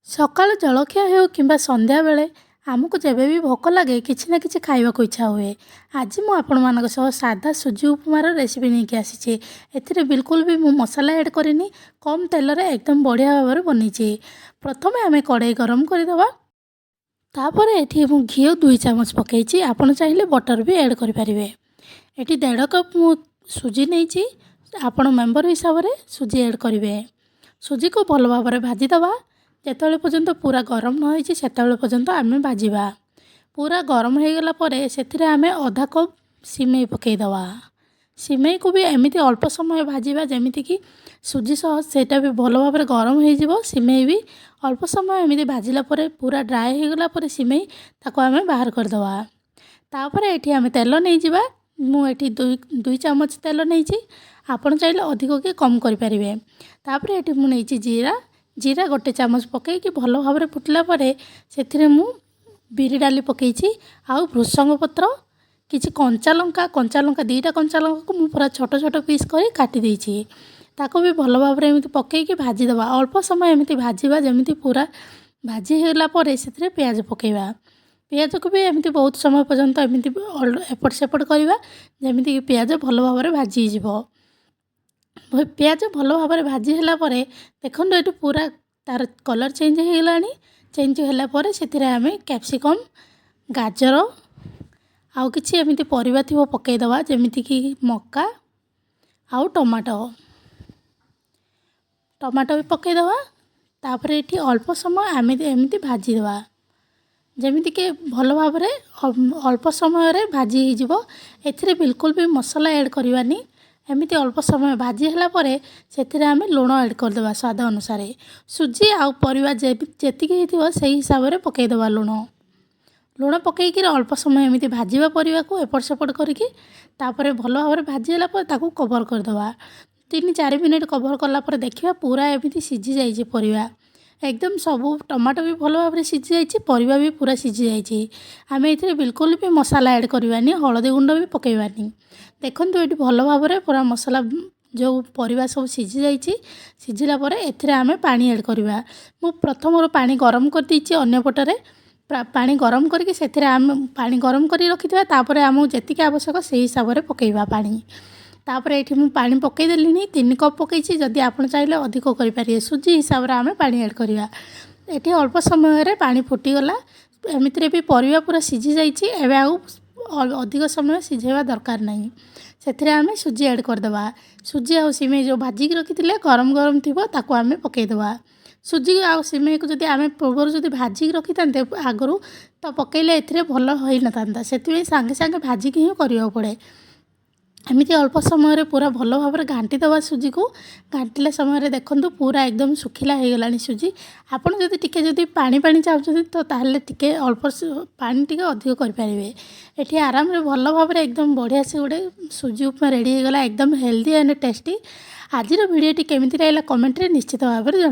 ସକାଳ ଜଳଖିଆ ହେଉ କିମ୍ବା ସନ୍ଧ୍ୟାବେଳେ, ଆମକୁ ଯେବେ ବି ଭୋକ ଲାଗେ, କିଛି ନା କିଛି ଖାଇବାକୁ ଇଚ୍ଛା ହୁଏ। ଆଜି ମୁଁ ଆପଣମାନଙ୍କ ସହ ସାଧା ସୁଜି ଉପମାର ରେସିପି ନେଇକି ଆସିଛି। ଏଥିରେ ବିଲକୁଲ ବି ମୁଁ ମସଲା ଆଡ଼୍ କରିନି, କମ୍ ତେଲରେ ଏକଦମ ବଢ଼ିଆ ଭାବରେ ବନେଇଛି। ପ୍ରଥମେ ଆମେ କଡ଼େଇ ଗରମ କରିଦେବା। ତାପରେ ଏଠି ମୁଁ ଘିଅ 2 ଚାମଚ ପକାଇଛି। ଆପଣ ଚାହିଁଲେ ବଟର୍ ବି ଆଡ଼୍ କରିପାରିବେ। ଏଠି ଦେଢ଼ କପ୍ ମୁଁ ସୁଜି ନେଇଛି। ଆପଣ ମେମ୍ବର ହିସାବରେ ସୁଜି ଆଡ଼୍ କରିବେ। ସୁଜିକୁ ଭଲ ଭାବରେ ଭାଜିଦେବା। ଯେତେବେଳେ ପର୍ଯ୍ୟନ୍ତ ପୁରା ଗରମ ନ ହେଇଛି, ସେତେବେଳେ ପର୍ଯ୍ୟନ୍ତ ଆମେ ଭାଜିବା। ପୁରା ଗରମ ହେଇଗଲା ପରେ ସେଥିରେ ଆମେ ଅଧା କପ୍ ସିମେଇ ପକାଇଦେବା। ସିମେଇକୁ ବି ଏମିତି ଅଳ୍ପ ସମୟ ଭାଜିବା, ଯେମିତିକି ସୁଜି ସହ ସେଇଟା ବି ଭଲ ଭାବରେ ଗରମ ହେଇଯିବ। ସିମେଇ ବି ଅଳ୍ପ ସମୟ ଏମିତି ଭାଜିଲା ପରେ, ପୁରା ଡ୍ରାଏ ହେଇଗଲା ପରେ ସିମେଇ, ତାକୁ ଆମେ ବାହାର କରିଦେବା। ତାପରେ ଏଠି ଆମେ ତେଲ ନେଇଯିବା। ମୁଁ ଏଠି 2 ଚାମଚ ତେଲ ନେଇଛି। ଆପଣ ଚାହିଁଲେ ଅଧିକ କି କମ୍ କରିପାରିବେ। ତାପରେ ଏଠି ମୁଁ ନେଇଛି ଜିରା। ଜିରା 1 ଚାମଚ ପକାଇକି ଭଲ ଭାବରେ ଫୁଟିଲା ପରେ ସେଥିରେ ମୁଁ ବିରି ଡାଲି ପକାଇଛି ଆଉ ଭୃସଙ୍ଗ ପତ୍ର, କିଛି କଞ୍ଚା ଲଙ୍କା। କଞ୍ଚା ଲଙ୍କା, 2ଟା କଞ୍ଚା ଲଙ୍କାକୁ ମୁଁ ପୁରା ଛୋଟ ଛୋଟ ପିସ୍ କରି କାଟି ଦେଇଛି। ତାକୁ ବି ଭଲ ଭାବରେ ଏମିତି ପକାଇକି ଭାଜିଦେବା। ଅଳ୍ପ ସମୟ ଏମିତି ଭାଜିବା, ଯେମିତି ପୁରା ଭାଜି ହେଇଗଲା ପରେ ସେଥିରେ ପିଆଜ ପକାଇବା। ପିଆଜକୁ ବି ଏମିତି ବହୁତ ସମୟ ପର୍ଯ୍ୟନ୍ତ ଏମିତି ଏପଟ ସେପଟ କରିବା, ଯେମିତିକି ପିଆଜ ଭଲ ଭାବରେ ଭାଜି ହେଇଯିବ। ପିଆଜ ଭଲ ଭାବରେ ଭାଜି ହେଲା ପରେ ଦେଖନ୍ତୁ, ଏଠି ପୁରା ତା'ର କଲର୍ ଚେଞ୍ଜ ହେଇଗଲାଣି। ଚେଞ୍ଜ ହେଲା ପରେ ସେଥିରେ ଆମେ କ୍ୟାପ୍ସିକମ୍, ଗାଜର ଆଉ କିଛି ଏମିତି ପରିବା ଥିବ ପକାଇଦେବା, ଯେମିତିକି ମକା ଆଉ ଟମାଟୋ। ଟମାଟୋ ବି ପକାଇଦେବା। ତାପରେ ଏଠି ଅଳ୍ପ ସମୟ ଆମେ ଏମିତି ଭାଜିଦେବା, ଯେମିତିକି ଭଲ ଭାବରେ ଅଳ୍ପ ସମୟରେ ଭାଜି ହେଇଯିବ। ଏଥିରେ ବିଲକୁଲ ବି ମସଲା ଆଡ଼୍ କରିବାନି। ଏମିତି ଅଳ୍ପ ସମୟ ଭାଜି ହେଲା ପରେ ସେଥିରେ ଆମେ ଲୁଣ ଆଡ଼୍ କରିଦେବା ସ୍ୱାଦ ଅନୁସାରେ। ସୁଜି ଆଉ ପରିବା ଯେତିକି ହେଇଥିବ, ସେଇ ହିସାବରେ ପକାଇଦେବା ଲୁଣ। ଲୁଣ ପକାଇକିରି ଅଳ୍ପ ସମୟ ଏମିତି ଭାଜିବା ପରିବାକୁ ଏପଟ ସେପଟ କରିକି। ତାପରେ ଭଲ ଭାବରେ ଭାଜି ହେଲା ପରେ ତାକୁ କଭର୍ କରିଦେବା। 3-4 ମିନିଟ୍ କଭର୍ କଲା ପରେ ଦେଖିବା, ପୁରା ଏମିତି ସିଝି ଯାଇଛି ପରିବା ଏକଦମ ସବୁ। ଟମାଟୋ ବି ଭଲ ଭାବରେ ସିଝି ଯାଇଛି, ପରିବା ବି ପୁରା ସିଝି ଯାଇଛି। ଆମେ ଏଥିରେ ବିଲକୁଲ ବି ମସଲା ଆଡ଼୍ କରିବାନି, ହଳଦୀ ଗୁଣ୍ଡ ବି ପକାଇବାନି। ଦେଖନ୍ତୁ, ଏଠି ଭଲ ଭାବରେ ପୁରା ମସଲା ଯେଉଁ ପରିବା ସବୁ ସିଝି ଯାଇଛି। ସିଝିଲା ପରେ ଏଥିରେ ଆମେ ପାଣି ଆଡ଼୍ କରିବା। ମୁଁ ପ୍ରଥମରୁ ପାଣି ଗରମ କରିଦେଇଛି। ଅନ୍ୟ ପଟରେ ପାଣି ଗରମ କରିକି ସେଥିରେ ଆମେ ପାଣି ଗରମ କରି ରଖିଥିବା। ତାପରେ ଆମକୁ ଯେତିକି ଆବଶ୍ୟକ, ସେଇ ହିସାବରେ ପକାଇବା ପାଣି। ତାପରେ ଏଇଠି ମୁଁ ପାଣି ପକାଇଦେଲିଣି। 3 କପ୍ ପକାଇଛି। ଯଦି ଆପଣ ଚାହିଁଲେ ଅଧିକ କରିପାରିବେ। ସୁଜି ହିସାବରେ ଆମେ ପାଣି ଆଡ଼୍ କରିବା। ଏଠି ଅଳ୍ପ ସମୟରେ ପାଣି ଫୁଟିଗଲା। ଏମିତିରେ ବି ପରିବା ପୁରା ସିଝି ଯାଇଛି, ଏବେ ଆଉ ଅଧିକ ସମୟ ସିଝାଇବା ଦରକାର ନାହିଁ। ସେଥିରେ ଆମେ ସୁଜି ଆଡ଼୍ କରିଦେବା। ସୁଜି ଆଉ ସିମେଇ ଯେଉଁ ଭାଜିକି ରଖିଥିଲେ, ଗରମ ଗରମ ଥିବ, ତାକୁ ଆମେ ପକାଇଦେବା। ସୁଜି ଆଉ ସିମେଇକୁ ଯଦି ଆମେ ପୂର୍ବରୁ ଯଦି ଭାଜିକି ରଖିଥାନ୍ତେ ଆଗରୁ, ତ ପକାଇଲେ ଏଥିରେ ଭଲ ହୋଇନଥାନ୍ତା। ସେଥିପାଇଁ ସାଙ୍ଗେ ସାଙ୍ଗେ ଭାଜିକି ହିଁ କରିବାକୁ ପଡ଼େ। ଏମିତି ଅଳ୍ପ ସମୟରେ ପୁରା ଭଲ ଭାବରେ ଘାଣ୍ଟି ଦେବା ସୁଜିକୁ। ଘାଣ୍ଟିଲା ସମୟରେ ଦେଖନ୍ତୁ, ପୁରା ଏକଦମ ଶୁଖିଲା ହେଇଗଲାଣି ସୁଜି। ଆପଣ ଯଦି ଟିକେ ଯଦି ପାଣି ପାଣି ଚାହୁଁଛନ୍ତି, ତ ତାହେଲେ ଟିକେ ଅଳ୍ପ ପାଣି ଟିକେ ଅଧିକ କରିପାରିବେ। ଏଠି ଆରାମରେ ଭଲ ଭାବରେ ଏକଦମ ବଢ଼ିଆ ସେ ଗୋଟେ ସୁଜି ଉପମା ରେଡ଼ି ହେଇଗଲା, ଏକଦମ ହେଲ୍ଦି ଆଣ୍ଡ ଟେଷ୍ଟି। ଆଜିର ଭିଡ଼ିଓଟି କେମିତି ଲାଗିଲା, କମେଣ୍ଟରେ ନିଶ୍ଚିତ ଭାବରେ ଜଣାଇବେ।